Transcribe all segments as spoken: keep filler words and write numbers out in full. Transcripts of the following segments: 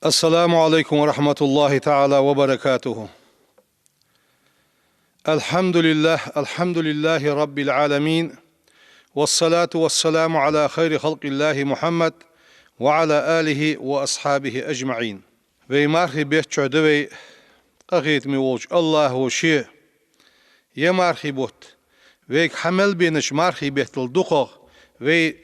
السلام عليكم ورحمة الله تعالى وبركاته. الحمد لله، الحمد لله رب العالمين، والصلاة والسلام على خير خلق الله محمد وعلى آله وأصحابه أجمعين. Вай мархий бетта чу да вай, къахетаме волча АллахӀа ше я мархий бутт, вайга хьа мел бенача мархий беттал дукхагӀа вай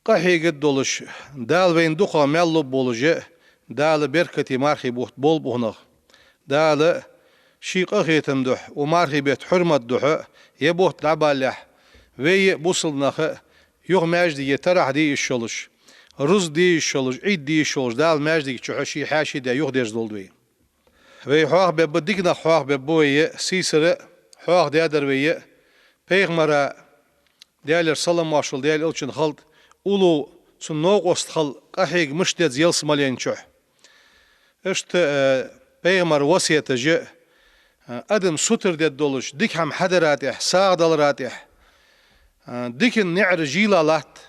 къахьегаргдолаш, Дала вайна дукхагӀа мел лургболаш, Дала беркате мархий бутт болба укханах. Дала ший къахетама духьа, укх мархий бетта хьурмата духьа я бутт дӀабалалехь, вай а, бусалба нах а юха маьждиге тарахь де йиш йолаш, рузба де йиш йолаш, Ӏид де йиш йолаш, Дала маьждига чухьа ший хьаьший даь юхадерзадолда вай. Вай хьоахабергба, дика нах хьоахабергба вай а, сийсара хьоахадаьдар вай а, пайхамара, Даьлера салам-моаршал Даьла элчана хилда, уллув цун новкъост хила къахьега мишта деза ялсмален чухь. Иштта, э, пайхамара васкеташ а, э, адам сутара дергдолаш, дика хӀама хьадара тӀехьа, сагӀа далара тӀехьа, э, дикан наӀараш йийла латт,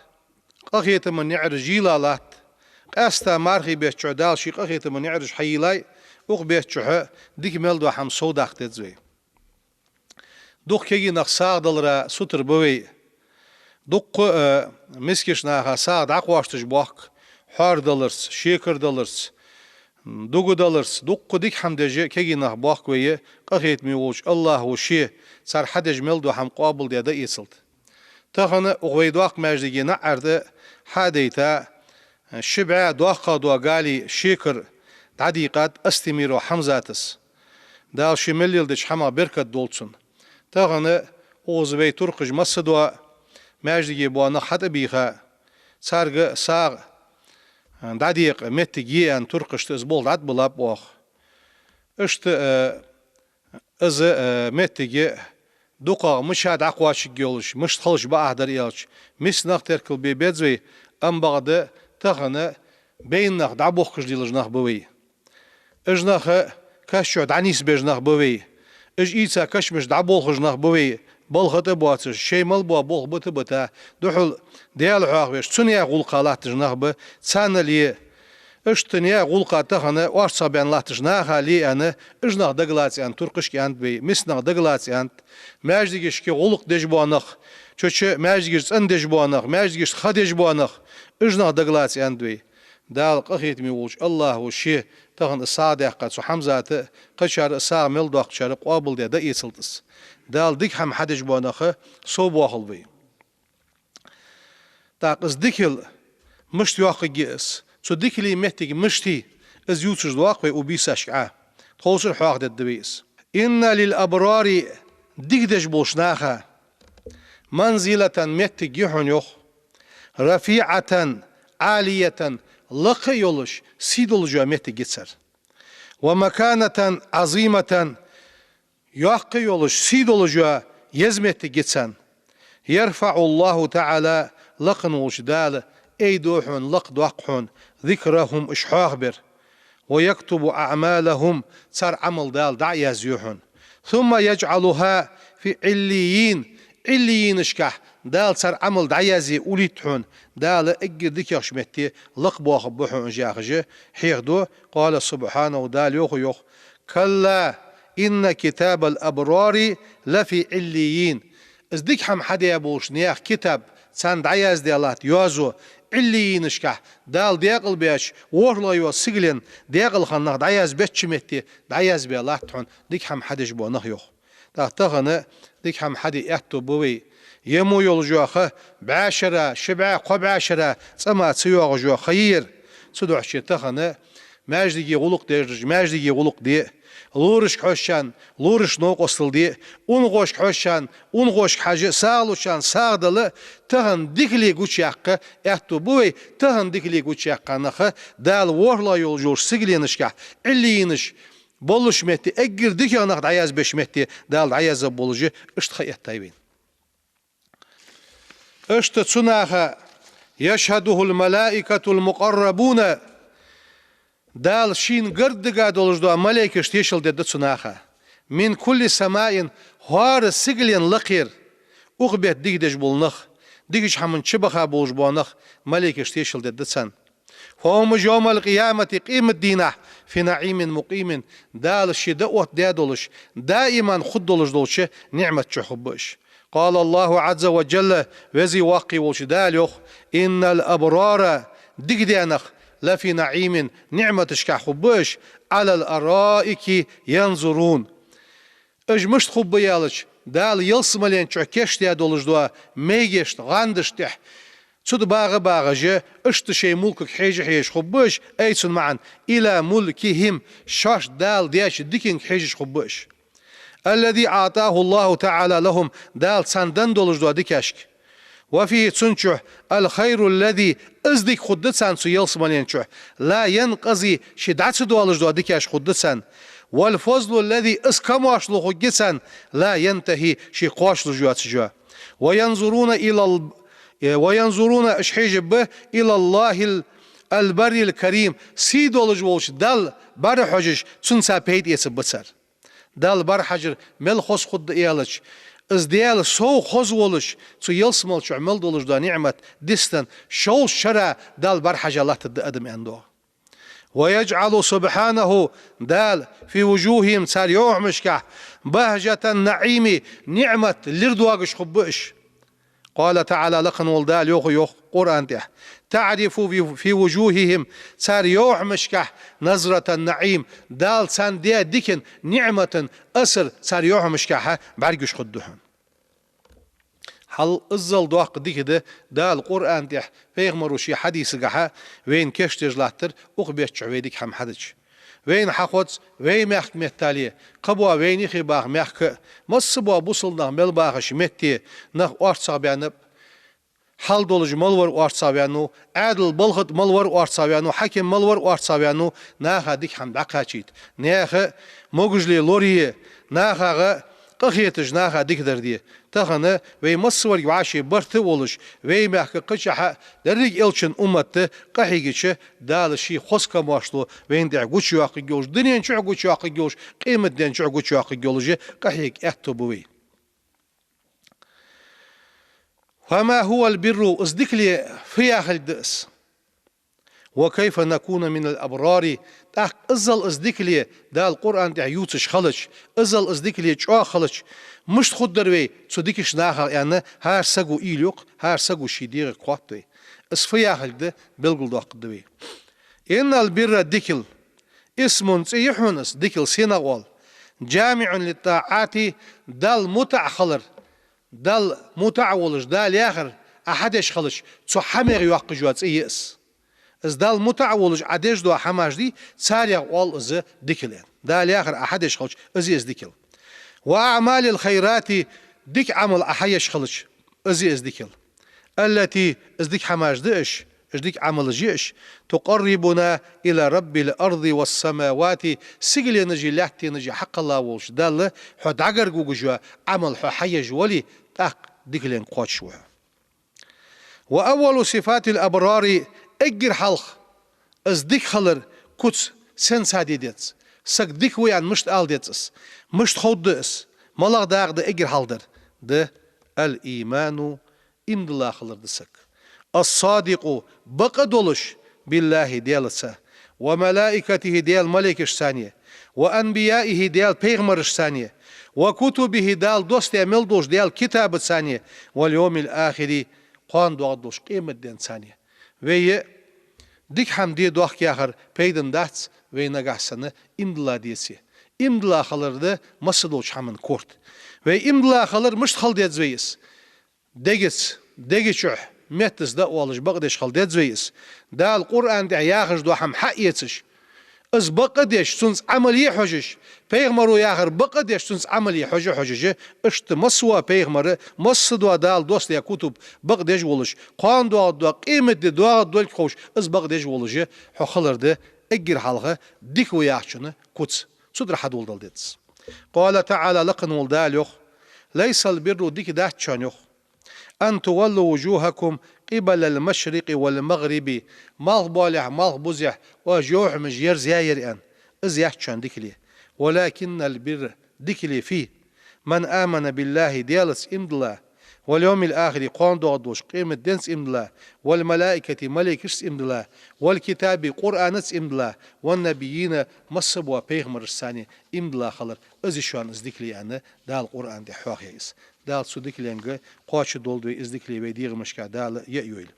къахетама наӀараш йийла латт. Къаьстта мархий бетта чухь Дала ший къахетама наӀараш хьайийлай, укх бетта чухьа дика мел дола хӀама совдаккха деза вай. Дукха кегий нах сагӀа далара сутара ба вай. Дуккха, э, мискача наха сагӀа дӀакхоачийташ бохк, хьоар даларца, шекар даларца, дуга даларца, дуккха дика хӀама деш а кегий нах бохк вай, къахетаме волча АллахӀа ше цар хьадеш мел дола хӀама къоабалдаь дӀаэцалда. Тахан укх вай доккха маьждиге наӀарга хьа а дайта, ши бӀаь доккхагӀа дола гали, шекар дӀадийкъад Астемиров Хьамзата. Дала ше мел леладеча хӀамах беркат долда цунна. Тахан укхаза вай туркхаш массадола маьждиге бола нах хьатӀабийха, царга сагӀа дӀадекъа моттиг я аьнна, туркхашта из болх дӀатӀабиллаб оаха. Иштта, э, из, э, моттиг дукхагӀа мича дӀакхоачаргйолаш, мишта хилча бакъахьа дар аьлча, миска нах теркалбе беза вай, амма бакъда тахан байна нах дӀабохкаш лелаш нах ба вай. Уж нах каша чу дӀанийсбеш нах ба вай. Уж ийца кашамаш дӀаболхаш нах ба вай, балха тӀа боацаш, шоай мел бола болх бита-бита, духхьал Даьла хьоахавеш, цу наьха гӀулакха латташ нах ба, царна ле. Иштта наьха гӀулакха тахан орцагӀбаьнна латташ наха ле аьнна, уж нах дагалаца аьнна, туркхашка аьннад вай, миска нах дагалаца аьннад. Маьждигашка гӀулакх деш бола нах, чу-чу маьждигаш цӀендеш бола нах, маьждигашта ха деш бола нах, уж нах дагалаца аьннад вай. Дала къахетаме волча АллахӀа ше тахан из сагӀа даьккха цу Хьамзата, кхычар а, сагӀа мел доаккхачар а къоабалдаь дӀаэцалда из. Дала дика хӀама хьадеш бола нах совбоахалба вай. ТӀаккха из дика хила мишта йоаккхаргья из? Цу дикалийн моттиг мишта я, из ювцаш доаккх вай укх бийсашка Ӏа. Тховсара хьоахадергда вай из. إن للأبرار, дика деш болча наха, منزلة, моттиг я хьона, йоах, رفيعة, عالية, лакха а йолаш, сий долаш йола моттиг я цар. ومكانة عظيمة, йоккха а йолаш, сий долаш йола еза моттиг я царна. يرفع الله تعالى, лакха волча Дала айду хьона, лакхдоаккх хьона, ذكرهم, уж хьоахабар, ويكتب أعمالهم, цар Ӏамал Дала дӀа а язъю хьона. ثم يجعلها في عليين, Ӏиллийинашкахь Дала цар Ӏамал дӀаязъе уллийт хьона, Дала эггара дикагӀча метте лакхбоахаргба хьона уж, яхаш хьехаду. قال سبحانه, Дала йоах, йоах: كلا إن كتاب الأبرار لفي عليين. Из дика хӀама хьадаь болча наьха китаб, царна дӀаяздаь латт йоазув, Ӏиллийинашкахь, Дала даькъалбаьча ворхӀлагӀа йолча сигален даькъала хинна нах дӀаязбеча метте дӀаязбаь латт хьона дика хӀама хьадеш бола нах, йоах. ТӀаккха тахан дика хӀама хьаде аьттув ба вай. Ер мо йолаш йола ха бӀаь шера, ши бӀаь, кхо бӀаь шера цӀа мара ца йоагӀаш йола ха я ер. Цудухьа тахан маьждиге гӀулакх дераш маьждиге гӀулакх де, лорашка хьожачарна лорашта новкъостал де, унахошка хьожачарна унахошка хьажа, сагӀа лучарна сагӀа дала, тахан дикале гучаяккха аьттув ба вай, тахан дикале гучаяьккха нах Дала ворхӀлагӀа йолаш йолча сигаленашкахь, Ӏиллийинаш болча метте, эггара дикагӀа нах дӀаязбеча метте Дала дӀаязбу болаш, иштта ха эттай вайна. Иштта цу наха, يشهده الملائكة المقربون, Дала шийна гаргадига долаш дола малейкаш тешал дергда цу наха. من كل سماء, хӀара сигален лакхера, укх бетта дика деш бола нах, дикача хӀаман чу баха болаш бола нах, малейкаш тешал дергда царна. فهم يوم القيامة къематдийнахь في نعيم مقيم Дала ший дӀаоттадаь долаш, даиман хургдолаш долча ниӀмат чу хургба уж. قال الله عز وجل Веза-Воккха волча Дала йоах: إن الأبرار дикадаь нах لفي نعيم ниӀматашка хургба уж على الأرائك ينظرون Уж мишта хургба аьлча, Дала ялсмален чу кийчдаь долаш дола мегашта, гӀандашта тӀа цу тӀа багӀа-багӀаш, иштта шоай мулкага хьежа-хьежаш хургба уж, أي цун маӀан إلى ملكهم шоашта Дала даьча диканга хьежаш хургба уж. الذي أعطاه الله تعالى لهم Дала царна денна долаш дола дикашка. وفيه цун чу الخير الذي из дика хургда царна цу ялсмален чу لا ينقضي ше дӀа ца доалаш дола дикаш хургда царна. والفضل الذي из камоаршал хургья царна لا ينتهي ше кхоачалуш йоацаш йола. وينظرون إلى ال- э, وينظرون уж хьежаргба إلى الله ال- البر الكريم сий долаш волча Далла бӀарахьежаш, цунца пайда эцаргба цар. Далла бӀарахьажар мел хоза хургда аьлча, из Даьла сов хоза волаш, цу ялсмала чу мел долаш дола ниӀмат дистан, шовзткъа шера Далла бӀарахьажа латтаргда адам аьнна доагӀа. ويجعل سبحانه Дала في وجوههم цар йовхьамашкахь بهجة النعيم ниӀмат лир доагаш хургба уж. قال تعالى лакха вола Дала йоах, йоах Къуръан тӀа: تعرف في وجوههم цар йовхьамашкахь نضرة النعيم Дала царна даь дикан, ниӀматан асар цар йовхьамашкахь бӀаргагуш хургда хьона. Хьал иззал доккха дика да Дала Къуръан тӀа, пайхамара ший хьадисагахь вайна кийчдеш латтар, укх бетта чу вай дика хӀама хьадича. Вайна хьахоз, вай мехка меттел, кхыбола вайна юхе баха мехка а, масса бола бусалба нах мел бахача метте нах орцагӀбаьннаб, хьал долаш мел вар орцагӀваьннав, Ӏаьдала балха тӀа мел вар орцагӀваьннав, хьаким мел вар орцагӀваьннав, наха дика хӀама дӀакхачийта, наьха могашал лорае, нахагара къахеташ, наха дикадар де. Тахан вай массаварг вӀаши барт а волаш, вай мехка кхычахьа деррига элчан уммат къахьийгача, Дала ший хоза камоаршал вайна тӀа гучайоаккхаргйолаш, дунен чу гучайоаккхаргйолаш, къематден чу гучайоаккхаргйолаш къахьега аьттув ба вай. فما هو البر из дикале фу яхилга да из? وكيف نكون من الأبرار тӀаккха иззал из дикале Дала Къуръан тӀа ювцаш хилча, иззал из дикале чӀоагӀа хилча, мишта хургдар вай цу дикача нахах аьнна, хӀара саго уйла йоаккх, хӀара саго ший дегӀага хоатт вай. Из фу яхилга да, белгалдоаккхаргда вай. إن البر дикал اسم цӀи я хьона из, дикал сенах оал, جامع للطاعات Далла мутӀахьа хилар, Далла мутӀахьа волаш, Дала яхар Ӏа хьадеш хилча, цу хӀамех йоаккхаш йола цӀи я из. Из Далла мутӀахьа волаш Ӏа деш дола хӀамаш дий, царех оал из дикал аьнна. Дала яхар Ӏа хьадеш хилча, из я из дикал. وأعمال الخيرات дика Ӏамал Ӏа хьаеш хилча, из я из дикал. التي из дика хӀамаш да уж, уж дика Ӏамалаш я уж, تقربنا إلى رب الأرض والسماوات сигаленаши лаьттанаши хьакхелла волча Далла хьо дӀагаргавугаш йола Ӏамал хьо хьаеш вале, тӀаккха дикаленга кхоачаш ва хьо. وأول صفات الأبرار эггара хьалха из дика хилар куц сенца де деза, саг дика ва аьнна мишта ала деза из, мишта ховргда из, малагӀа дакъа да эггара хьалха дар, да الإيمان иман дилла хилар да саг. الصادق бакъ долаш بالله Даьлаца, وملائكته Даьла малейкашца, وأنبيائه Даьла пайхамарашца, وكتبه Дала доссадаь мел долча Даьла китабаца, واليوم الآخر кхоана доагӀаргдолча къематденца. Вай дика хӀама де дохк яхар пайдана дац, вай нагахьа санна иман дилла деце. Иман дилла хилар да масса долча хӀаман корта. Вай иман дилла хилар мишта хила деза вай из? Дегаца, дега чу, меттаца дӀаоалаш бакъдеш хила деза вай из. Дала Къуръан тӀа яхаш дола хӀама хьаэцаш, из бакъдеш, цунца Ӏамал е хьожаш, пайхамара яхар бакъдеш, цунца Ӏамал е хьожа-хьожаш, иштта масса вола пайхамар, масса дола Дала доссадаь кутуб бакъдеш волаш, кхоана доагӀаргдола къематди доагӀаргдолга ховш, из бакъдеш волаш хьо хилар да эггара хьалха дика ва яхачун куц. Цудухьа хьадоладала деза. قال تعالى лакха вола Дала йоах: ليس البر дика дац шоана, йоах, أن تولوا وجوهكم قبل المشرق والمغرب малхбоалехьа, малхбузехьа оаш йовхьамаш ерзаяр аьнна. Из яц шоана дикале. ولكن البر дикале фу я? من آمن بالله Даьлаца иман дилла, واليوم الآخر, кхоана доагӀаш долча къематденца иман дилла, والملائكة, малейкашца иман дилла, والكتاب, Къуръанаца иман дилла, والنبيين, массабола пайхамарашца иман дилла хилар, из я шоана из дикале аьнна, Дала Къуръана тӀа хьоахаяьй из. Дала цу дикаленга кхоачаш долда вай, из дикале вай дегӀамашка Дала яа йойла.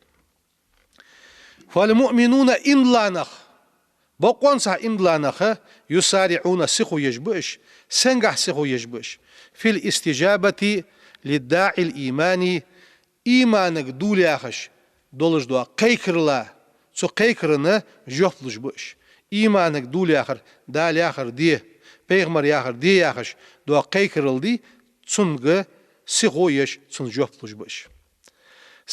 فالمؤمنون, иман дилла нах, бокъонцахь иман дилла нах, يسارعون, сихо еш ба уж, сенгахьа сихо еш ба уж, في الاستجابة لداعي الإيمان, иманага дулаяхаш долаш дола кхайкарал, цу кхайкарна жоп луш ба уж. Иманага дулаяхар, Дала яхар де, пайхамара яхар де яхаш дола кхайкарал да, цунга сихо еш, цунна жоп луш ба уж.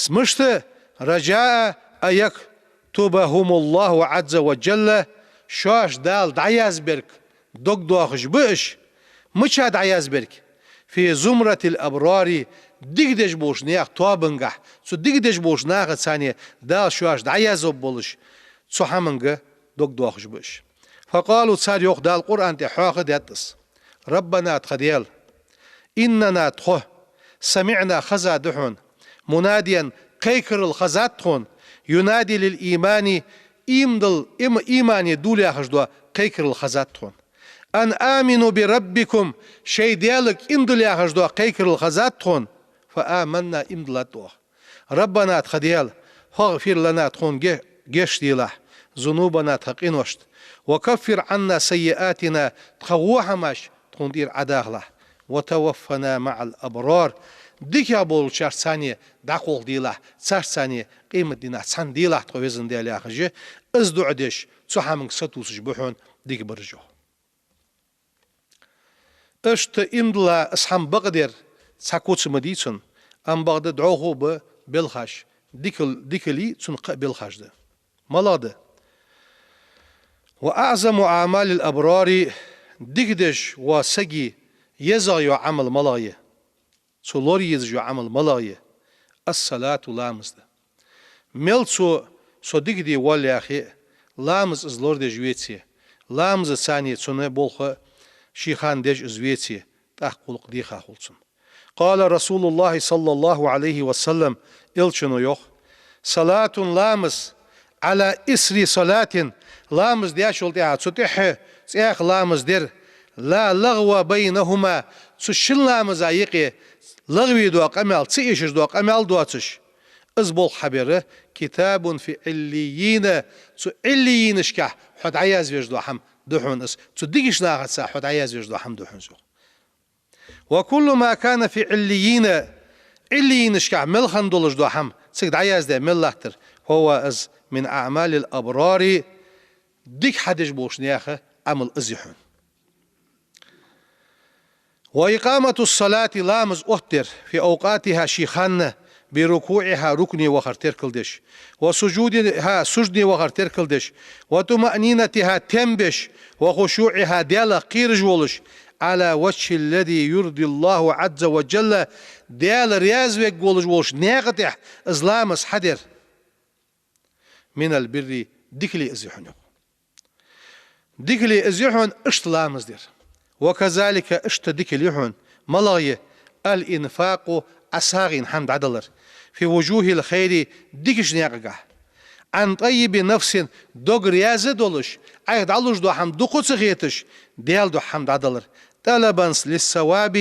Мишта? رجاء أن يكتبهم الله عز وجل, шоаш Дала дӀаязбергга дог доахаш ба уж. Мича дӀаязбергга? في زمرة الأبرار, дика деш болча наьха тоабангахьа, цу дика деш болча нахаца Дала шоаш дӀаязбергболаш, цу хӀаманга дог доахаш ба уж. فقالوا, цар йоах, Дала Къуръана тӀа хьоахадаьд из: ربنا, тха Даьла, إننا, тхо, سمعنا, хезад хьона, مناديا, кхайкарал хезад тхона, ينادي للإيمان, иман дилла, им-, имане дулаяхаш дола кхайкарал хезад тхона. أن آمنوا بربكم, шоай Даьлага иман дилла яхаш дола кхайкарал хезад тхона. فآمنا, иман диллад оаха. ربنا, тха Даьла, فاغفر لنا, тхона ге-, гешт делахь, ذنوبنا, тха къиношта, وكفر عنا سيئاتنا, тха во хӀамаш тхона тӀера Ӏодахалахь, وتوفنا مع الأبرار, дикагӀа болчарца дӀакхалхаделахь, царца къематдийнахьа цхьана делахь тхо, Веза Даьла, яхаш, из дуӀа деш, цу хӀаманга сатувсаш ба хьона дика бараш, йоах. Иштта иман дилла из хӀама бакъдер цхьа куц ма дий цун, амма бакъда дӀахо а ба белхаш, дикал-, дикали цун кхы а белхаш да. МалагӀа да? وأعظم أعمال الأبرار, дика деш вола сага езагӀа йола Ӏамал малагӀа я? Цо лораеш йола Ӏамал малагӀа я? الصلاة, ламаз да. Мел цо, со дика де воалл яхе а, ламаз из лорадеш веце, ламазаца цунна болх ший хана деш из веце, тӀаккха гӀулакх деха хул цун. قال رسول الله صلى الله عليه وسلم, Элчано йоах: صلاة, ламаз, على إثر صلاة, ламаз деш волча тӀехьа, цу тӀехьа цхьаькха ламаз дар, لا لغو بينهما, цу шин ламаза юкъе лағви дола къамаьл, ца эшаш дола къамаьл доацаш, из болх хьабер, كتاب في عليين, цу Ӏиллийинашкахь хьо дӀаязвеш дола хӀама да хьона из, цу дикача нахаца хьо дӀаязвеш дола хӀама да хьона из, йоах. وكل ما كان في عليين, Ӏиллийинашкахь мел хинна долаш дола хӀама, цига дӀаяздаь мел латтар, فهو, из, من أعمال الأبرار, дика хьадеш болча наьха Ӏамал из я хьона. وإقامة الصلاة, ламаз оттадар, في أوقاتها, ший ханна, بركوعها, рукуӀе вахар теркалдеш, وسجودها, сужуде вахар теркалдеш, وطمأنينتها, тем беш, وخشوعها, Даьлах кхераш волаш, على الوجه الذي يرضي الله عز وجل, Даьла раьза вергволаш волча наькъа тӀехьа из ламаз хьадар, من البر, дикале из я хьона, йоах. Дикале из я хьона иштта ламаз дар. وكذلك, иштта дикале я хьона, малагӀа я? الإنفاق, Ӏа сагӀийна хӀама дӀадалар, في وجوه الخير, дикача наькъагахь, عن طيب نفس, дог раьза долаш, Ӏайха дӀалуш дола хӀама дукха ца хеташ, Даьла духьа хӀама дӀадалар, طلبا للثواب,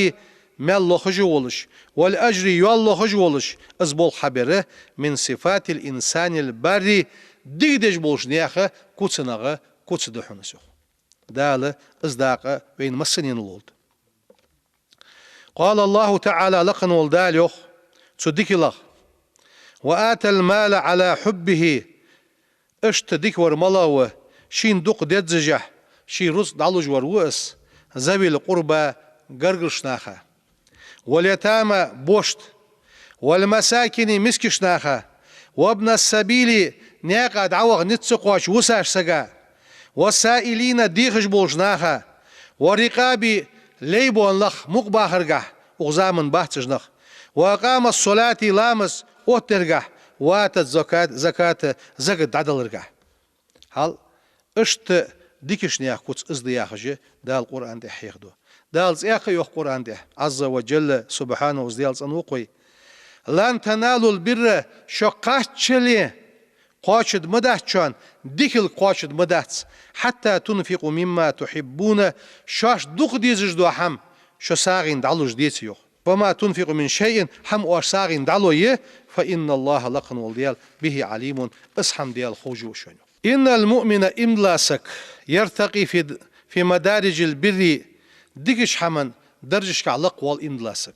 маьл лохаш а волаш, والأجر, йоал лохаш а волаш, из болх хьабер, من صفات الإنسان البر, дика деш болча наьха куцанех куц да хьона из, йоах. Дала из дакъа вайна массанена лолда. قال الله تعالى, лакха вола Дала йоах цу дикалах: وآتى المال على حبه, иштта дика вар малагӀа ва, шийна дукха деззашехь, ший рузкъа дӀалуш вар ва из, ذوي القربى, гаргарча наха, واليتامى, бошта, والمساكين, мискача наха, وابن السبيل, наькъа дӀаваха низ ца кхоачаш вусача сага, والسائلين, дехаш болча наха, والرقاب, лай бола нах мукъабахаргахь, укх заман бац уж нах, وأقام الصلاة, ламаз оттадаргахь, وآتى الزكاة, закат, закат дӀадаларгахь. Хьал, иштта дикача наьха куц из да яхаш Дала Къуръана тӀа хьехаду. Дала цхьаькха а йоах Къуръана тӀа, عز وجل, سبحانه, из Даьла цӀена ва-кх вай: لن تنالوا البر, шо кхаччалца кхоачаргдац шоана, дикалга кхоачаргдац, حتى تنفقوا مما تحبون, шоашта дукха дезаш дола хӀама шо сагӀийна дӀалуш деце, йоах. وما تنفقوا من شيء, хӀама оаш сагӀийна дӀалой, فإن الله, лакха вола Даьла, به عليم, из хӀама Даьла ховш ва шоана. إن المؤمن, иман дола саг, يرتقي في, في مدارج البر, дикача хӀаман даржашкахь лакхвоал иман дола саг.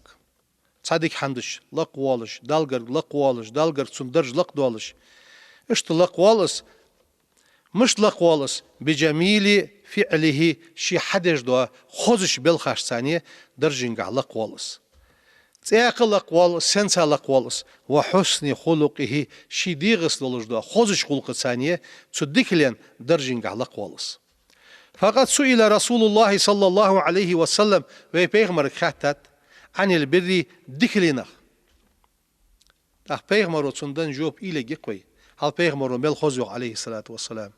Цхьа дика хӀама дича лакхвоалаш, Далла гарга лакхвоалаш, Далла гарга цун дарж лакхдоалаш. Иштта лакхвоал из. Мишта лакхвоал из? بجميل فعله, ше хьадеш дола хозача белхашца даржашкахь лакхвоал из. ЦӀаькха лакхвоал из, сенца лакхвоал из? وحسن خلقه, ший дегӀаца долаш дола хозача гӀулакхаца, цу дикален даржашкахь лакхвоал из. فقد سئل رسول الله صلى الله عليه وسلم, вай пайхамарга хаьттад, عن البر, дикаленах. ТӀаккха пайхамаро цунна денна жоп уйла е-кх вай. Хьал пайхамаро мел хоза йоах, عليه الصلاة والسلام: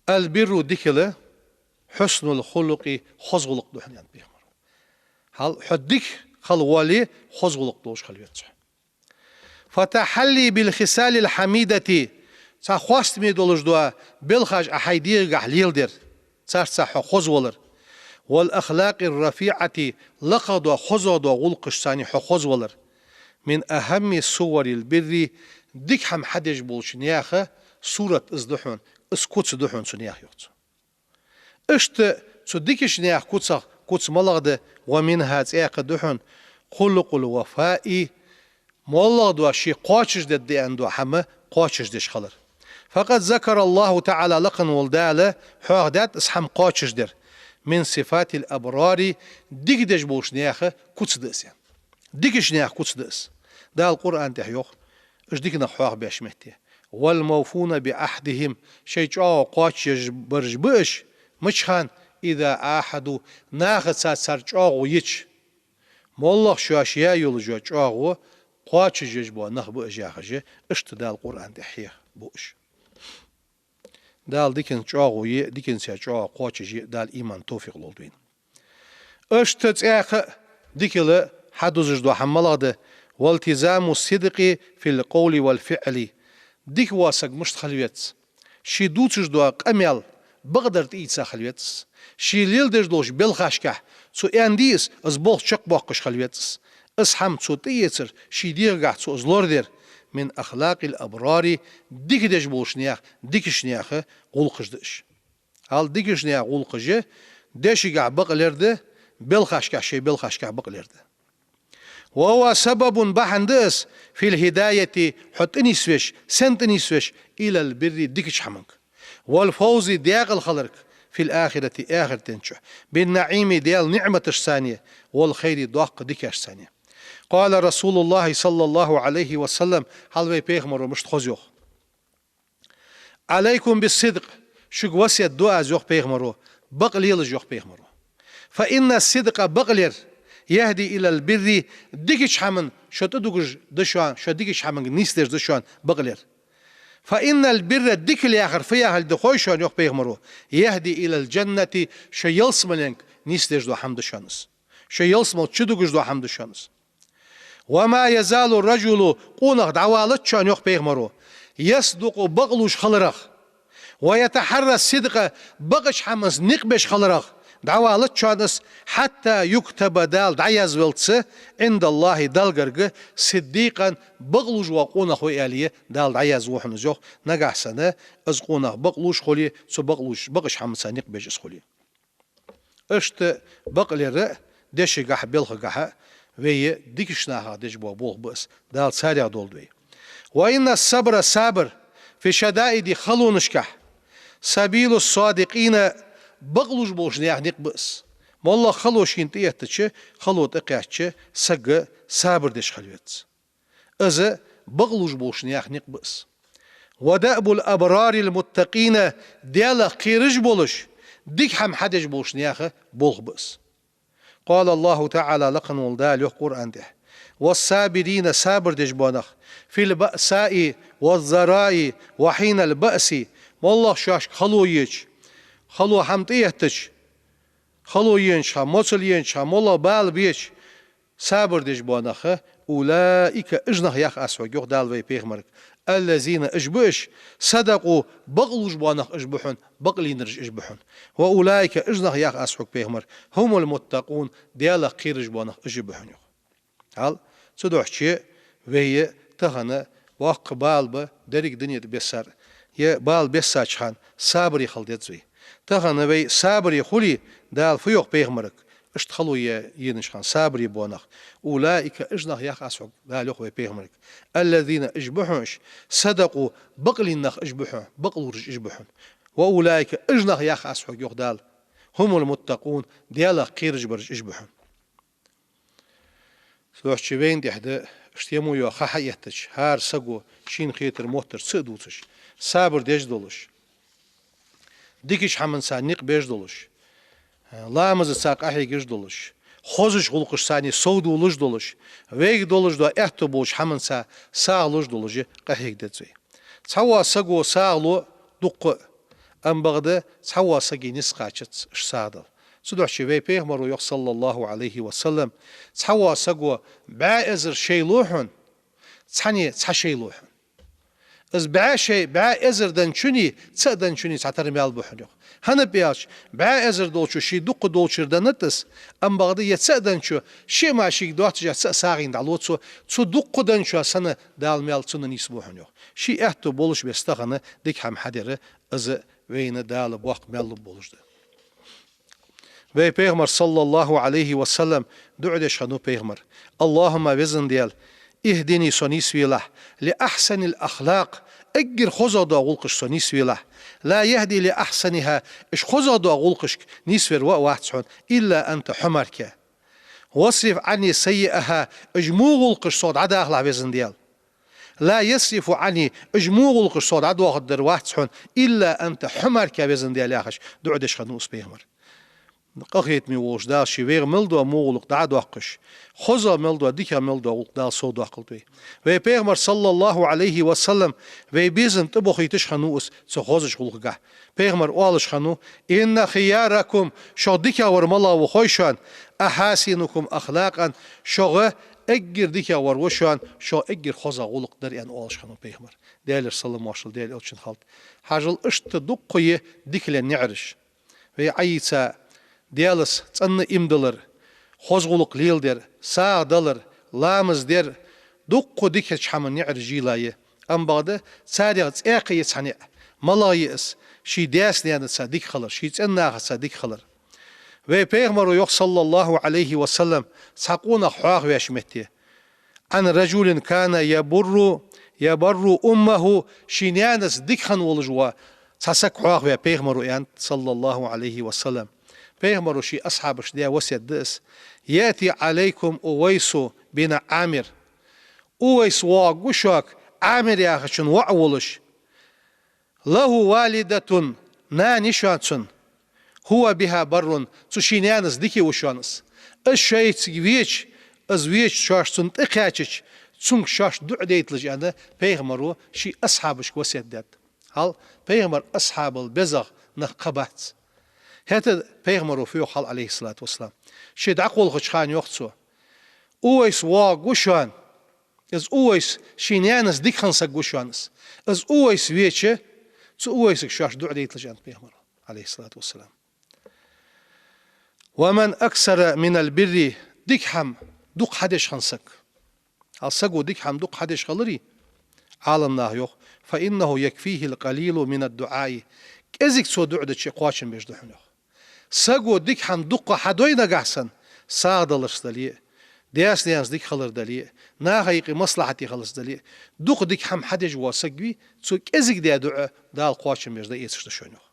البر, дикал, حسن الخلق, хоза гӀулакх да хьона, аьннад пайхамаро. Хьал хьо дика хила воале, хоза гӀулакх долаш хила веза хьо. فالتحلي بالخصال الحميدة, цхьа хоастаме долаш дола белхаш Ӏа хьай дегӀагахь леладар, царца хьо хоза валар. والأخلاق الرفيعة, лакхагӀа дола, хозагӀа дола гӀулакхашца хьо хоза валар. من أهم صور البر, дика хӀама хьадеш болча наьха сурат из да хьона, из куц да хьона цу наьха, йоах цо. Иштта цу дикача наьха куцех куц малагӀа да? ومنها, цӀаькха да хьона, خلق الوفاء, моллагӀа дола ше кхоачашдергда аьнна дола хӀама кхоачашдеш хилар. فقد ذكر الله تعالى, лакха вола Дала хьоахадаьд из хӀама кхоачашдар, من صفات الأبرار, дика деш болча наьха куц да из, аьнна. Дикача наьха куц да из. Дала Къуръан тӀа йоах, уж дика нах хьоахабеш метте: والموفون بعهدهم, шоай чӀоагӀо кхоачашъеш бараш ба уж, мича хана? إذا عاهدوا, нахаца цар чӀоагӀо еча. МоллагӀа шоаш яь йолаш йола чӀоагӀо кхоачашъеш бола нах ба уж, яхаш, иштта Дала Къуръан тӀа хьехабу уж. Дала диканца чӀоагӀо е, диканца чӀоагӀо кхоачашъе Дала иман, товфикъ лолда вайна. Иштта цӀаькха а дикал хьадузаш дола хӀама малагӀа да? والتزام الصدق في القول والفعل. Дика вола саг мишта хила веза? Ше дувцаш дола къамаьл бакъдар тӀаийца хила веза из. Ше леладеш долча белхашкахь цо аьннадий из, из болх чакхбоаккхаш хила веза из. Из хӀама цо тӀаэцар, ший дегӀагахь цо из лорадар, من أخلاق الأبرار, дика деш болча наьха, дикача наьха гӀулакхаш да уж. Хьал дикача наьха гӀулакхаш дешагахь бакълер да, белхашкахь, шоай белхашкахь бакълер да. وهو سبب, бахьан да из, في الهداية, хьо тӀанисвеш, сенна тӀанисвеш, إلى البر, дикача хӀаманга, والفوز, даькъала хиларга, في الآخرة, ахарта чу, بالنعيم, Даьла ниӀматашца, والخير, доккха дикашца. قال رسول الله صلى الله عليه وسلم, хьал вай пайхамаро мишта хоза йоах: عليكم بالصدق, шуга васкет ду аз, йоах пайхамаро, бакълелаш, йоах пайхамаро. فإن الصدق, бакълер, يهدي إلى البر, дикача хӀаман шо тӀадугаш да шоана, шо дикача хӀаманга нийсдеш да шоана бакълер. فإن البر, дикал яхар фу яхилга да хой шоана, йоах пайхамаро, يهدي إلى الجنة, шо ялсмаленга нийсдеш дола хӀама да шоана из. Шо ялсмала чу дугаш дола хӀама да шоана из. وما يزال الرجل, къонах дӀавалац шоана, йоах пайхамаро, يصدق, бакълувш хиларах, ويتحرى الصدق, бакъача хӀаманца никъ беш хиларах, дӀавалац шоана из, حتى يكتب, Дала дӀаязваллалца, عند الله, Далла гарга, صديقا, бакълувш вола къонах ва аьле, Дала дӀаязду хьона из, йоах, нагахьа санна из къонах бакълувш хуле, цу бакълувш, бакъача хӀаманца никъ беш из хуле. Иштта бакълер а дешагахьа, белхагахьа вай дикача нахах деш бола болх ба из, Дала царех долда вай. وإن الصبر, сабар, في الشدائد, халонашкахь, سبيل الصادقين, бакълувш болча наьха никъ ба из. МоллагӀа хало шийна тӀаэттача, хало тӀакхаьчача, саг сабар деш хила веза. Из бакълувш болча наьха никъ ба из. ودأب الأبرار المتقين, Даьлах кхераш болаш, дика хӀама хьадеш болча наьха болх ба из. قال الله تعالى, лакха вола Дала йоах Къуръан тӀа: والصابرين, сабар деш бола нах, في البأساء والضراء وحين البأس, моллагӀа шоашка хало еча, хало хӀама тӀаэттача, хало енача хана, моцал енача хана, моллагӀа бала беча, Сабар деш бола нах, أولئك, уж нах, йоах аз хьога, йоах Дала вай пайхамарга, الذين, уж ба уж, صدقوا, бакълувш бола нах уж ба хьона, бакълийнараш уж ба хьона. وأولئك, уж нах, йоах аз хьога, пайхамар, هم المتقون, Даьлах кхераш бола нах уж ба хьона, йоах. Хьал, цудухьа вай тахан боккха бала ба деррига дунен тӀа бессар, е бала бессача хана сабаре хила деза вай. Тахан вай сабаре хуле, Дала фу йоах пайхамарга, иштта хало е еннача хана сабаре бола нах. أولئك, уж нах, йоах аз хьога, Дала йоах вай пайхамарга, الذين, уж ба хьона уж, صدقوا, бакълийна нах уж ба хьона, бакълувраш уж ба хьона. وأولئك, уж нах, йоах аз хьога, йоах Дала, هم المتقون, Даьлах кхераш бараш уж ба хьона. Цудухьа вайна тӀехьа да, иштта мо йола ха хьаэттача, хӀара саго шийна хетар моттар ца а дувцаш, сабар деш долаш, дикача хӀаманца никъ беш долаш, ламазаца къахьегаш долаш, хозача гӀулакхашца сов довлаш долаш, вайга долаш дола аьттув болча хӀаманца сагӀа луш долаш къахьега деза вай. Цхьавола саго сагӀа лу дукха а, амма бакъда цхьавола сага нийса кхачац уж сагӀа дала. Цудухьа вай пайхамаро йоах, صلى الله عليه وسلم, цхьавола саго бӀаь эзар шай лу хьона, цхьанне цхьа шай лу хьона. Из бӀаь шай, бӀаь эзар денначунна, цаӀ денначунна цхьатарра маьл ба хьона, йоах. ХӀана аьлча, бӀаь эзар долчо ший дукха долчар деннад из, амма бакъда е цаӀ денначо шиъ мара шийга доаццаш цаӀ сагӀийна дӀалу цо, цу дукха денначоа санна Дала маьл цунна нийсбу хьона, йоах. Ший аьттув болаш беса тахан дика хӀама хьадар, из вайна Дала боккха маьл лургболаш да. Вай пайхамар, صلى الله عليه وسلم, дуӀа деш хиннав пайхамар: اللهم, везан Даьла, اهدني, со нийсвелахь, لأحسن الأخلاق, эггара хозагӀа дола гӀулакхашка со нийсвелахь. لا يهدي لأحسنها, уж хозагӀа дола гӀулакхашка нийсвер ва а вац хьона, إلا أنت, хьо мара. واصرف عني سيئها, уж во гӀулакхаш сох дӀадахалахь, везан Даьла. لا يصرف عني, уж во гӀулакхаш сох дӀадоахаргдар вац хьона, إلا أنت, хьо мара, везан Даьла, яхаш, дуӀа деш хиннав из пайхамар. Къахетаме волча Дала ше вайх мел дола во гӀулакх дӀа а доаккхаш, хозагӀа мел дола, дикагӀа мел дола гӀулакх Дала совдоаккхалда вай. Вай пайхамар, صلى الله عليه وسلم, вай безам тӀабохийташ хиннав из цу хозача гӀулакхагахьа. Пайхамар оалаш хиннав: إن خياركم, шух дикагӀвар малагӀа ва хой шоана, أحاسنكم أخلاقا, шух эггара дикагӀвар ва шоана, шух эггара хозагӀа гӀулакх дар, аьнна, оалаш хиннав пайхамар. Даьлера салам-моаршал Даьла элчанна хилда. Хьажал, иштта дукха я дика лаьнна наӀараш. Вай Ӏайийца, Даьлаца цӀена иман дилар, хоза гӀулакх леладер, сагӀа далар, ламаз дер, дукха дикача хӀаман наӀараш жийла я. Амма бакъда царех цӀаькха я цхьа наӀар, малагӀа я из: ший даьца-наьнаца дика хилар, ший цӀен-нахаца дика хилар. Вай пайхамаро йоах, صلى الله عليه وسلم, цхьа къонах хьоахавеш метте: عن رجل كان يبر، يبر أمه, ший наьнаца дика хинна волаш вола цхьа саг хьоахаваьв пайхамаро, аьннад, صلى الله عليه وسلم. Пайхамаро ший асхьабашта даь васкет да из: يأتي عليكم أويس بن عامر. Увайс воагӀаргва шуга, Ӏамир яхачун воӀ волаш. له والدة, нана я шоана цун. هو بها بر, цу ший наьнаца дика ва шоана из. Из шоашца веча, из веча шоаш цунна тӀакхаьчача, цунга шоаш дуӀа дайталаш, аьнна, пайхамаро ший асхьабашка васкет даьд. Хьал, пайхамара асхьабал безагӀа нах кхы бац. ХӀаьта пайхамаро фу йоах хьал, عليه الصلاة والسلام? Ше дӀакхалхача хана йоах цо: Увайс воагӀаргва шоана. Из Увайс ший наьнаца дика хинна саг ва шоана из. Из Увайс веча, цу Увайсага шоаш дуӀа дайталаш, аьннад пайхамаро, عليه الصلاة والسلام. ومن أكثر من البر, дика хӀама дукха хьадеш хинна саг. Хьал, саго дика хӀама дукха хьадеш хиларе, Ӏаламнаха йоах: فإنه يكفيه القليل من الدعاء. КӀезига цо дуӀа дича кхоачам беш да хьона, йоах. Саго дика хӀама дукха хьадой нагахьа санна, сагӀа даларца дале а, даьца-наьнаца дика хилар дале а, наха юкъе маслахьате хиларца дале а, дукха дика хӀама хьадеш вола саг вий, цо кӀезига даь дуӀа Дала кхоачам беш дӀаэцаш да шоана, йоах.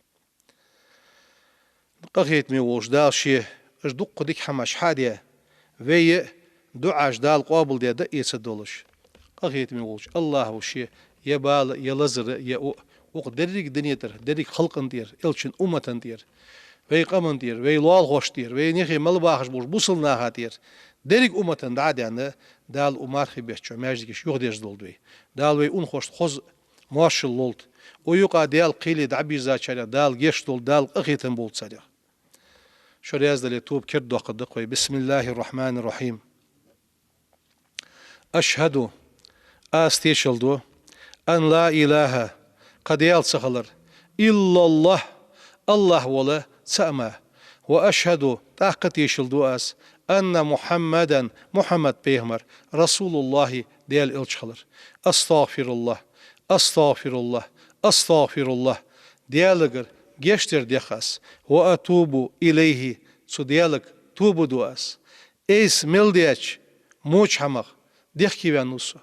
Къахетаме волча Дала ше уж дукха дика хӀамаш хьадаь, вай а дуӀаш Дала къоабалдаь дӀаэцаргдолаш, къахетаме волча АллахӀа ше е бала, е лазар, е у, укх деррига дунен тӀара, деррига халкъа тӀера, элчан уммата тӀера, вай къама тӀера, вай лоалахошта тӀера, вай наьха мел бахаш болча бусалба наха тӀера, деррига уммата дӀа а даьнна, Дала укх мархий бетта чу маьждигаш юхадерзадолда вай. Дала вай унахошта хоза моаршал лолда. Укх юкъа Даьла кхеле дӀабийрзачарех Дала гешт долда, Дала къахетам болба царех. Шо раьза дале, тоба кердадоаккхаргда-кх вай. بسم الله الرحمن الرحيم. أشهد, аз тешал ду, أن لا إله, кхы Даьла ца хилар, إلا الله, АллахӀ вола цаӀ мара, وأشهد, тӀаккха тешал ду аз, أن محمدا, Мухьаммад пайхамар, رسول الله, Даьла элча хилар. أستغفر الله، أستغفر الله، أستغفر الله. Даьлагара гешт дар дех аз. وأتوب إليه, цу Даьлага тоба ду аз. Айса мел даьча воча хӀамах дехкеваьннав со.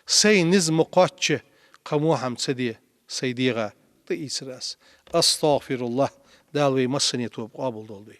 Сай низ ма кхоачча, кхы во хӀама ца де сай дегӀа, тӀаийцар аз. أستغفر الله, Дала вай массане тоба къоабалдолда вай.